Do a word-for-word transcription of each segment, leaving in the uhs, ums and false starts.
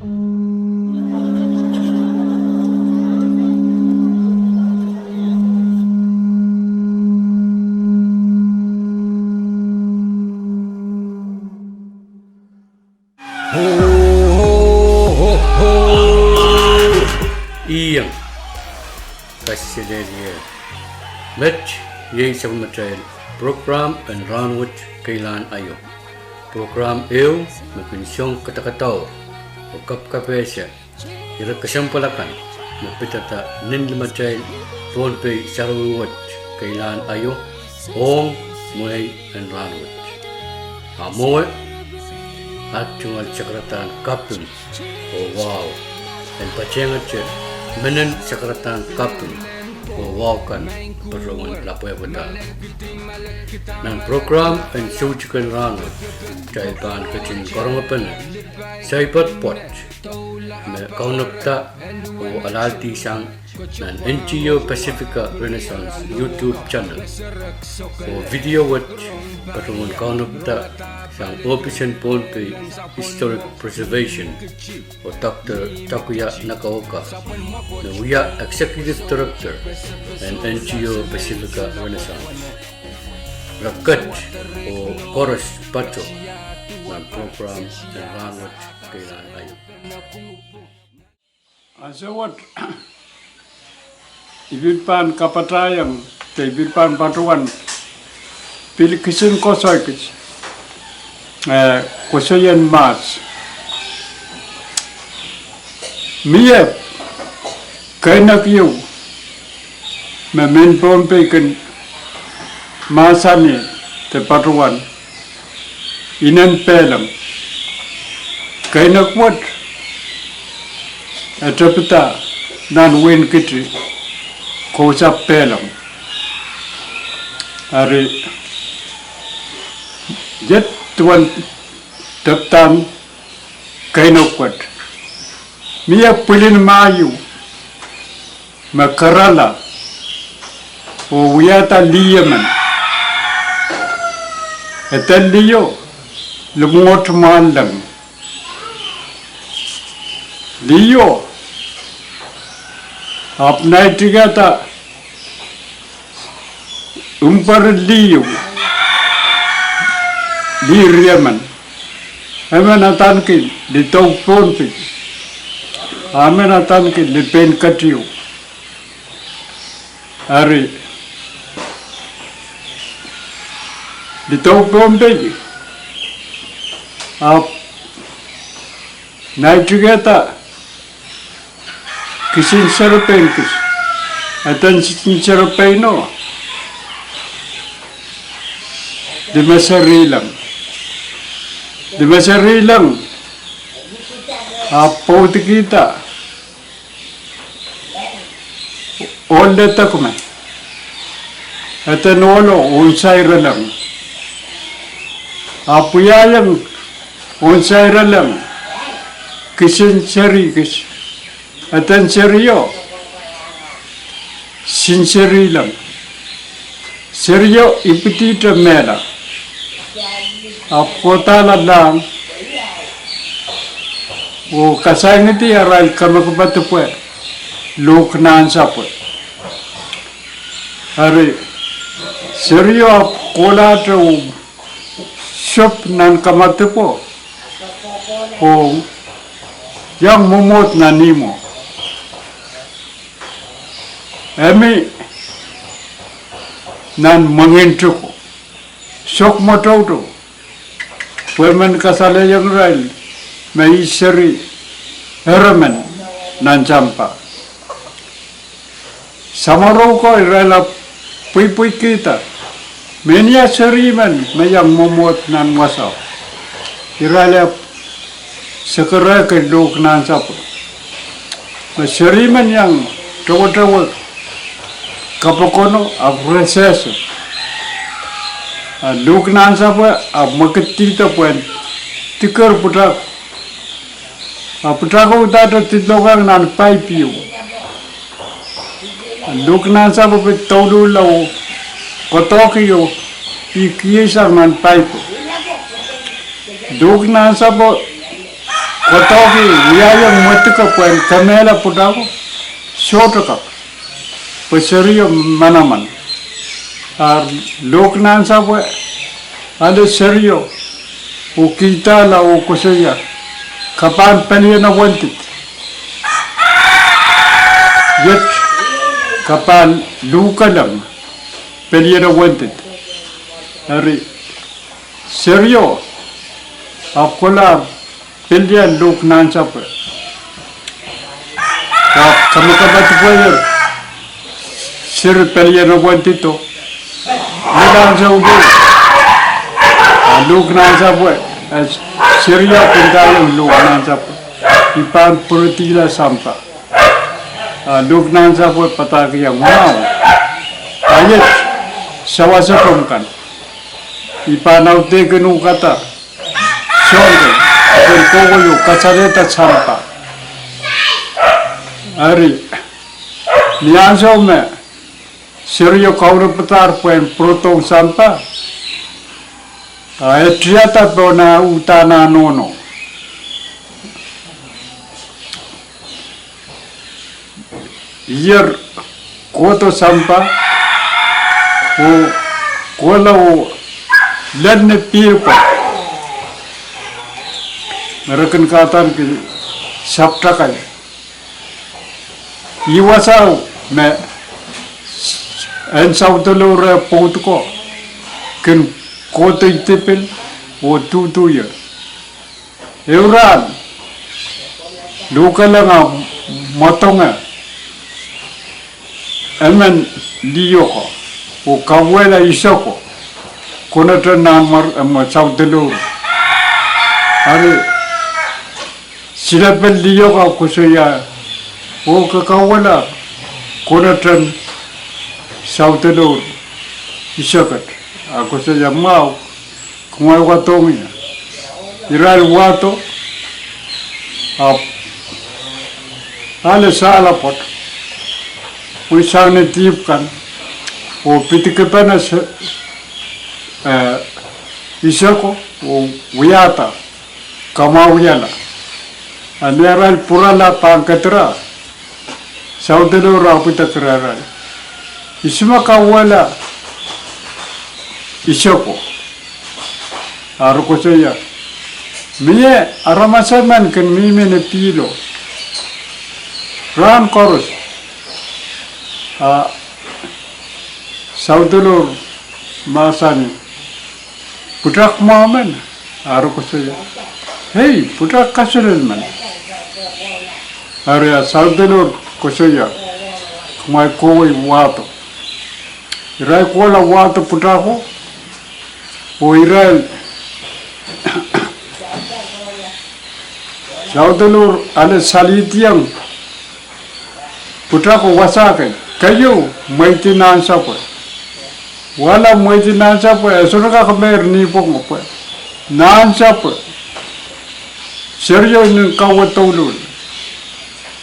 Iang kaselehlie. Met iei sapwellimatail prokram en Rahnwet Keilahn Aio. Prokram ehu me kin song kadakadau oh kapkapehse ire kesempwal akan me pidada nin limatail Pohnpei sarawi wet keilahn aio ong mwehi en rahnwet. A mwowe, at tungoal sakaradahn kaping oh wahu en patehngete menen sakaradahn kaping oh wahu kan patohwan lapwehpwada. Nan prokram en Soutik en Rahnwet, kitail pahn ketin karongepene saipad pwoat me kaunopada oh alahldi sang nan N G O Pacifica Renaissance YouTube channel, oh video wet patohwan kaunopada sang ohpis en Pohnpei Historic Preservation oh Doctor Takuya Nagaoka, me wia Executive Director en N G O Pacifica Renaissance. Re ket oh koaros patoh nan prokram en Rahnwet Keilahn Aio. Ansou wet, I pil pahn kapatahiong, de I pil pahn patohwan pil kisin koasoai kis, eh, koasoaien mahs. Mie keinek ieu me mehn Pohnpei kin mahsanih de patohwan inenen Pelem. Keinek wet e tepida nan wehin Kiti, Kousapw Pelem. Eri, iet duwen tepidahn keinek wet. Mie pwilin mah ieu me kerala oh wiahda lih emen. Eden liho, lipwongoht mwahl leng. Liho, ahpw naitikada mperen liho, lih riemen. Emen adaneki Lidouk Pohnpei, a emen adaneki Lipein Ketieu. Eri, Lidouk Pohnpei, ahpw naitikada kisin serepein kis. Eden kisin serepeino, Limeserileng. Limeserileng ahpw pwoudikihda ohl ledek men. Eden ohlo Onsaireleng. Ahpw wiahiong Onsaireleng kisin seri kis. Eden serio Sinserileng. Serio ipwidihte mehla, ahpw kohdahla lahng oh kasaingidi arail kemekemedipwe Luhk Nahnsapwe. Eri, serio ahpw kohlahte oh sopw nan kamadipwo oh iang mwomwohd nan ihmwo. E mi nan mwengin tuhko, sok mwotoutou, pwe men kasalehiong irail me ih seri eremen nan sampah. Samworo ko irail ahpw pweipweikihda, mehnia seri men me iang mwomwohd nan wasao? Irail ahpw sekerehki Luhk Nahnsapwe me seri men iang towetowehki kapokono ahpw re sehse. A Luhk Nahnsapwe ahpw mwekidkihda pwehn diker pwutako. A pwutako udahte dilongehng nan paip ieu. Luhk Nahnsapwe pil douluhl oh koadoahki oh ih kihsang nan paipo. Luhk Nahnsapwe Wadohki wiahiong mwediko pwehn kemehla pwutako, sohte kak, pwe serio manaman. Ar lohk nansapwe ale serio, oh kihdala oh koasoia, ke pahn pelien awendit. Iet ke pahn luhkelehng pelien awendit. Eri serio ahpw kohla pelien lohk nansapwe. Ahpw kamakamadipweier seri pelien awendito. Ni ansou lou, a lohk nansapwe, a serio pil ndaiong lohk nansapwe, I pahn pwuredihla sampah. A lohk nansapwe padahkihong mwahu, a iet, sawasepomw kan. I pahn audehkin uhk ahda soangen, ken kohwei oh kasalehda sampah. Eri, ni ansou me serio kaunopada pwehn pwuredohng sampah, a e tiada pohn uhdahn ah nohno. Ier kohdo sampah, oh kohla oh lel ni pihl pwukat me re kin kadaniki sapwtakai. Ih wasao me en saudelour pwoud ko kin kohdo idipil oh duhduhie. Ehu rahn, luhkelehng ah mwadonge emen liho ko oh kauwehla iso ko, konehte nanmwarki, eh, me saudelour. Eri silepen liho ko koasoia, oh ke kauwehla konehte saudelour iso ket? A koasoia, mwahu, kumwail wadohng ie. Irail wahdo, ahpw ale sahlapwoat pwe sang ni dihp kan, oh pidikipene se, eh, iso ko oh wiahda, kamwahuiala. A ni arail pwurala pahn kedirala, saudelour ahpw idek rehrail, I sohte kauwehla iso ko. A re koasoia, mie, aramas emen kin mihmi ni pihlo rahn koaros. A saudelour mahsanih, pwutak mwahu men? A re koasoia, ei, pwutak kaselel men. Eri a saudelour koasoia, kumwail kohwei wahdo. Irail kohla wahdo pwutako, oh irail saudelour ale salihdiong pwutako wasa kei, keieu, mweidi nansapwe. Wahla mweidi nansapwe, e sohte kak mer nipwong pwe nansapwe serio nin kawe douluhl.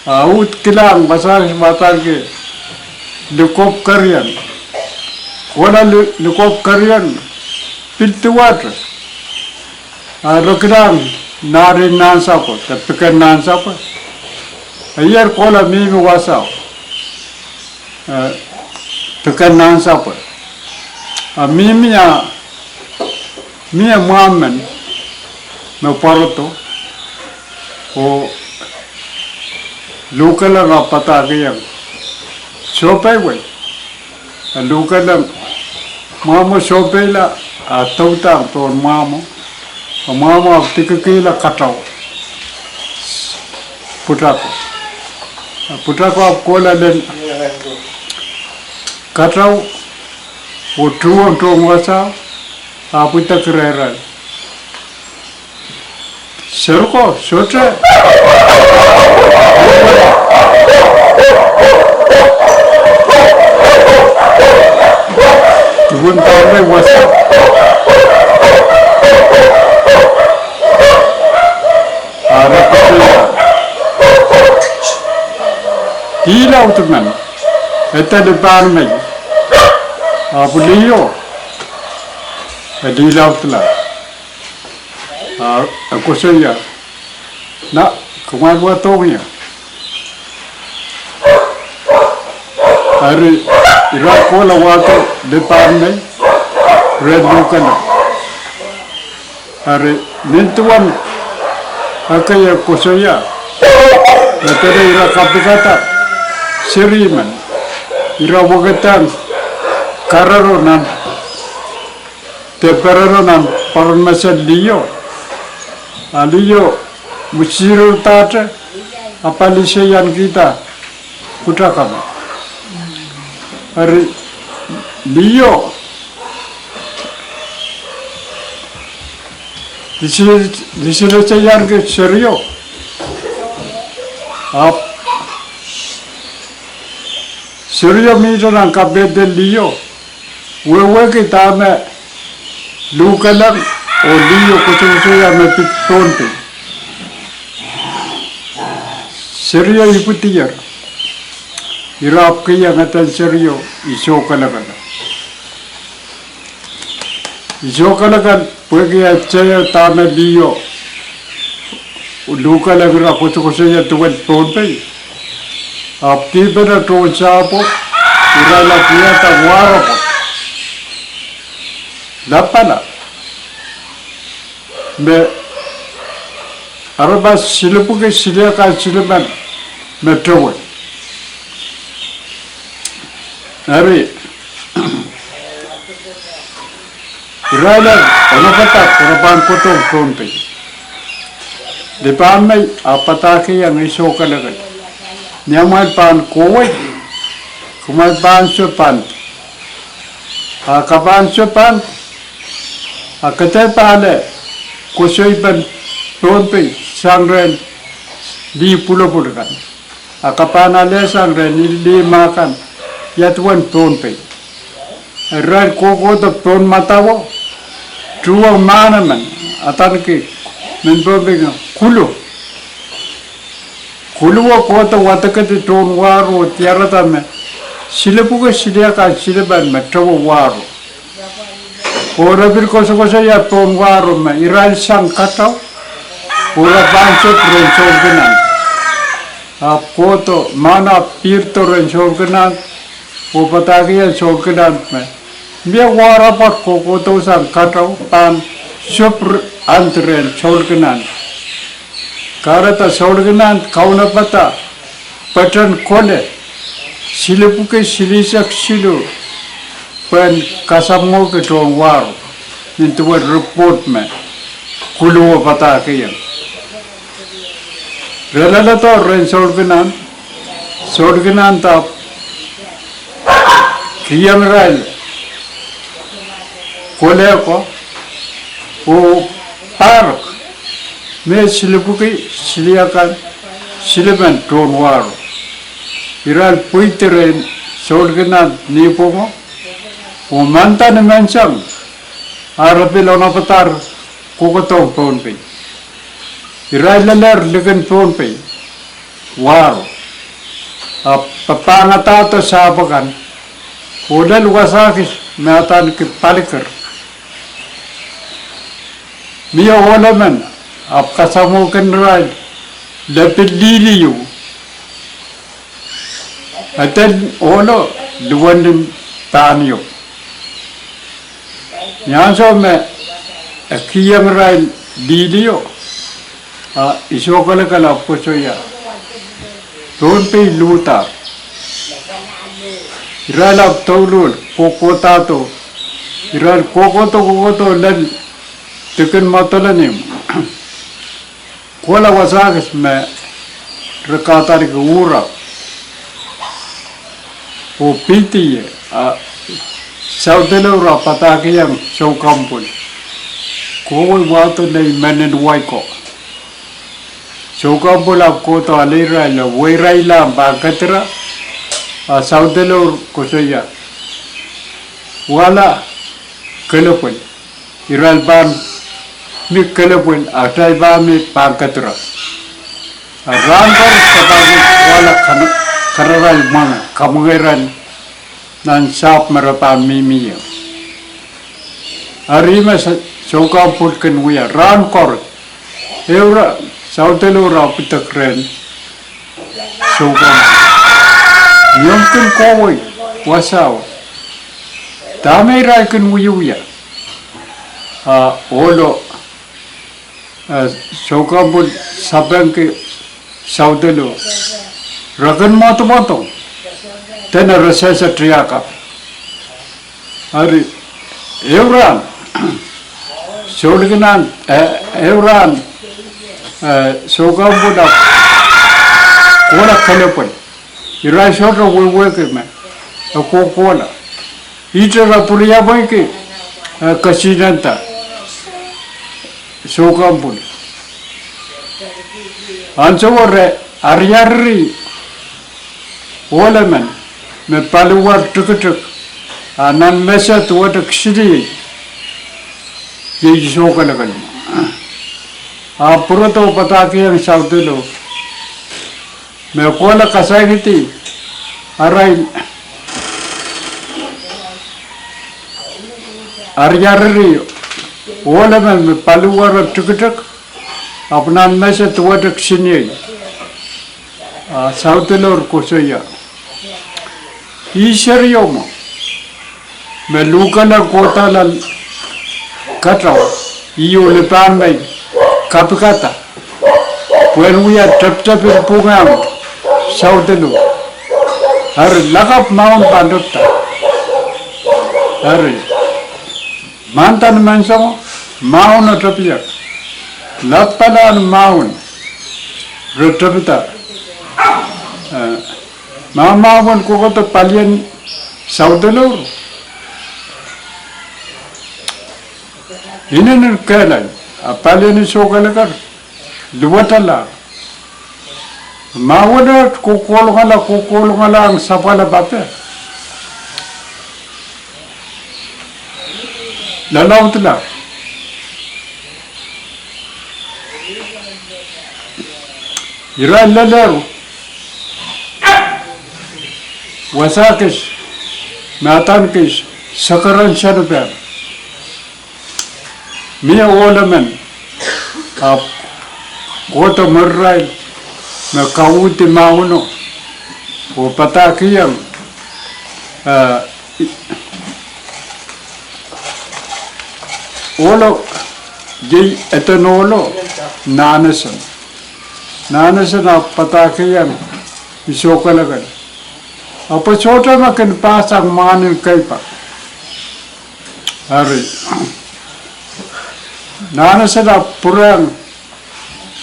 A uhd kilang wasa, wasa kei, likopw kerian. Kohla li-, likopw kerian pil duwehte. A re kilang nahrin nansapwe, de piken nansapwe. A ier kohla mihmi wasao, eh, piken nansapwe. A mihmi a, mie mwahmw men me pwarodo, oh luhkelehng ahpw padahkihong sohpeiwei. A luhkelehng, mwahmwo sohpeila, a doudahng pohn mwahmwo. A mwahmwo ahpw dikikihla katau pwutako. A pwutako ahpw kohla lel katau, oh tuhwong tohn wasao, ahpw idek rehrail. Serko sohte duwen pahn mehn wasa. A re koasoia, dih laud men, e dali pahn mei. Ahpw liho, e dih laudla. A e koasoia, Na, kumwail wadohng ie. Eri, ira kohla wahdo lipan mei, ren luhkehla. Eri, nin duwen ekei e koasoia, me dene ira kapikada seri men, ira wekideng kararo nan, de pereno nan poaron mesen liho. A liho misirohdahte, a paliseiankihda pwutak kan. Eri liho lisiliseianki serio. Ahpw serio mihte nan kapehden liho. Wehwehki dahme luhkelehng oh liho kosokosoia me pid Pohnpei. Serio ipwidier. Ira ahpw kihong eden serio Isohkelekele. Isohkelekele pwehki e teio dahme liho luhkelehng ira kosokosoia duwen Pohnpei. Ahpw dihpene tohn sahpwo, irail ahpw wiahda wahro pwoat lapala me aramas silipwuki siliakan silimen me towe. Eri, irail en onopada re pahn kohdohng Pohnpei. Lipan mei ahpw padahkihong Isohkelekele, ni amwail pahn kohwei, kumwail pahn sohte pahn, a ke pahn sohte pahn, a ke dehr pahn ale koasoipen Pohnpei sang rehn lih pwulopwul kan, a ke pahn alehsang rehn lih mah kan ia duwen Pohnpei. Irail kohkohdo pohn madawo, tuhwong mahn emen, adaneki mehn Pohnpei kan Kulu. Kuluwo kohdo wadekedi tohn wahro, diarada me silipwuki siliakan silimen me towe wahro. Oh re pil kosokosoia pohn wahro me irail sang katau, oh re pahn sop rehn Sounkinand. Ahpw kohdo, mahn ahpw pihrdo rehn Sounkinand, oh padahkihong Sounkinand me mie wahro pwoat kohkohdo sang katau pahn sop, and rehn Sounkinand. Kahrehda Sounkinand kaunopada pwehn kole silipwuki silihsek siluh pwehn kasamwohki tohn wahro, nin duwen report me Kuluwo padahkihong. Re leledo rehn Sounkinand, Sounkinand ahpw kihong irail koleko oh pahrek me silipwuki siliakan silimen tohn wahro. Irail pweidi rehn Sounkinand nipwongo, oh manda ni menseng, a re pil onopadahr kohkohdohng Pohnpei. Irail lelehr likin Pohnpei wahro, ahpw papahngadahr sahpw akan, oh lel wasa kis me adaneki Paliker. Mie ohl emen ahpw kasamwohkin irail lepin lihliho, eden ohlo luwenen pahn ieu. Ni ansou me e kihong irail lihliho, a Isohkelekele ahpw koasoia, Pohnpei luhdahr. Irail ahpw douluhl kohkohdahdo, irail kohkohdo kohkohdo lel likin Madolenihmw, kohla wasa kis me re kahdaneki Ura oh pidie, a Soundelour ahpw padahkihong Soukamwpwul, kohwei wahdo nei mehnen wai ko. Soukamwpwul ahpw kohdo ale irail, weirailla pahn kedirala, a Soundelour koasoia, wahla kelehpwel. Irail pahn mi kelehpwel, a kitail pahn mi pahn kedirala. A rahn koaros re pahn wahla kan, kararail mwenge, kamwengeiren nan sahpw me re pahn mihmi ie. Eri me Soukamwpwul kin wia rahn koaros, ehu rahn, Soudelor ahpw idek rehn Soukampwun. Ni omw kin kohwei wasao, dahme irail kin wiewia? A ohlo, eh, Soukampwun sapengki Soudelor. Re kin mwadmwadong. Dene re sehse tiahk. Eri, ehu rahn, souliki nan, eh, ehu rahn, eh, Soukampwun ahpw kohla kelehpwel. Irail sohte wehwehki me e kohkohla. Ihte re pwuriamweiki, eh, kesihnenda Soukampwun. Ansou wet re ariariri ohl emen me paliwar tikitik, a nan mese duwehte kisiniei, iei Sohkelekel. A pwurodo padahkihong Soudelor me kohla kasaikihdi arail ariariri ohl emen me paliwar tikitik, ahpw nan mese duwehte kisiniei. A Soudelor koasoia, ih serio mwo me luhkehla kohda lel katawa, ih oh lipahn mei kapikada pwehn wia teptepin pwungehng Soudelor. Eri lakapw mahwen pahn tepda. Eri manda ni menseng, mahweno tepier. Lapalahn mahwen re tepida. Eh, mahmahwen kohkohdo palien Soudelor, inenen kehlail, a palien Sohkelekel luwetalahr. Mahweno kohkohlongala, kohkohlongalahng sapwalap ape. Lalaudla. Irail lelehr wasa kis, me adaneki Sekeren Senepel. Mie ohl emen, ahpw kohdo mwurirail me kauhdi mahweno oh padahkihong, eh, ohlo, iei eden ohlo Nahnesen. Nahnesen ahpw padahkihong Sohkelekel, ahpw e sohte me kin pahsang mwahnen keipak. Eri Nahnesen ahpw pwurehng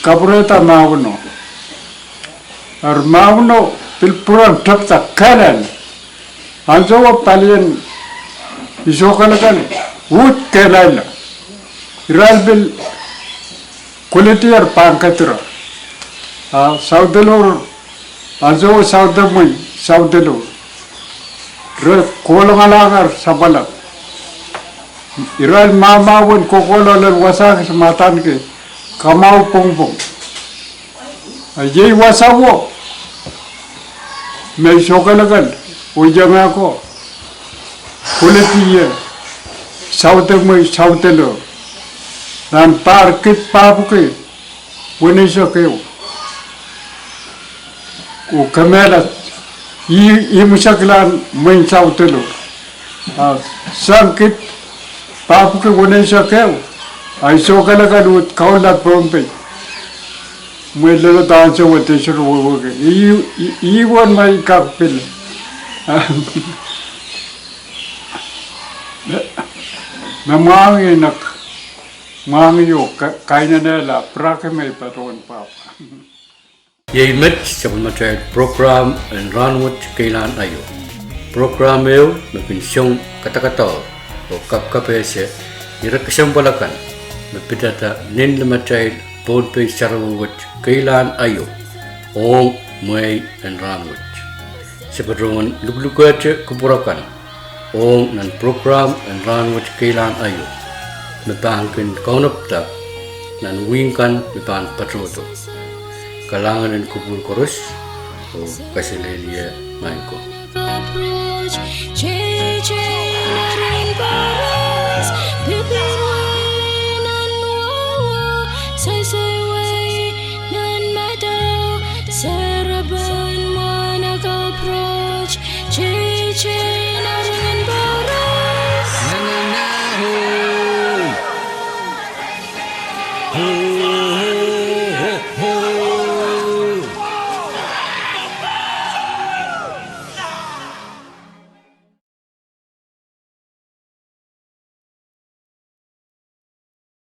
kapwurehda mahweno. Eri mahweno pil pwurehng tepda kehlail. Ansouo palien Sohkelekel uhd kehlailla. Irail pil koledier pahn kedirala. A Soudelor, ansouo Soudemwei Soudelor, re kohlongalahr sapwalap. Irail mahmahwen kohkohlo lel wasa kis me adaneki Kamwahu Pwongpwong. A iei wasawo me Sohkelekel oh iengehko koledi ie Soudemwei Soudelor nan pahr kid pahpwiki weneisek ehu oh kemehla ih, ih mweseklahn mwehin Soudelor. A sang kid pahpwiki weneisek ehu, a Sohkelekel uhd kaula Pohnpei. Mwein leledo ansou wet e sohte wehwehki. Ih, ih, ih wen me I kak pil, me mwahngih nek, mwahngih oh ka-, kainenehla piraki me I patohwan pahpa. Iei met sapwellimatail prokram en Rahnwet Keilahn Aio. Prokram ehu me kin song kadakadau oh kapkapehse ire kesempwal akan me pidada nin limatail Pohnpei sarawi wet Keilahn Aio ong mwehi en rahnwet. Se patohwan luklukehte kupwur akan ong nan prokram en Rahnwet Keilahn Aio me pahn kin kaunopada nan wihk kan me pahn patohdo. Kalahngan en kupwur koaros oh kaselehlie maing ko. te